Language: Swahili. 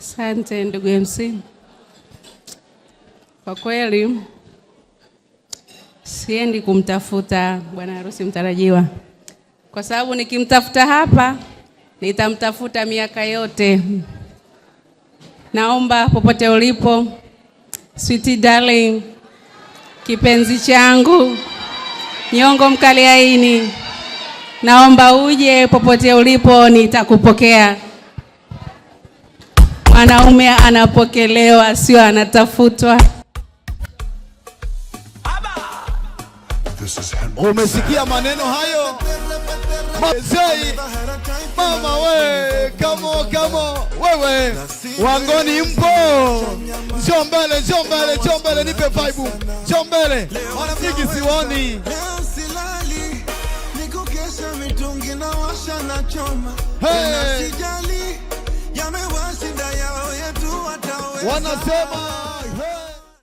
Asante ndugu MC. Kwa kweli siendi kumtafuta bwana harusi mtarajiwa, kwa sababu nikimtafuta hapa nitamtafuta miaka yote. Naomba popote ulipo, sweet darling, kipenzi changu, nyongo mkali aini, naomba uje popote ulipo, nitakupokea. Mwanaume anapokelewa, sio anatafutwa. Umesikia maneno hayo? Zei, mama we, kamo kamo, wewe Wangoni mpo? Njoo mbele, njoo mbele, njoo mbele, nipe vibe. Njoo mbele. Mwanamuziki siwaoni. Leo silali, nikukesha mitungi na washa na choma. Hey. Tena sijali, yamewashinda yao yetu wataweza. Wanasema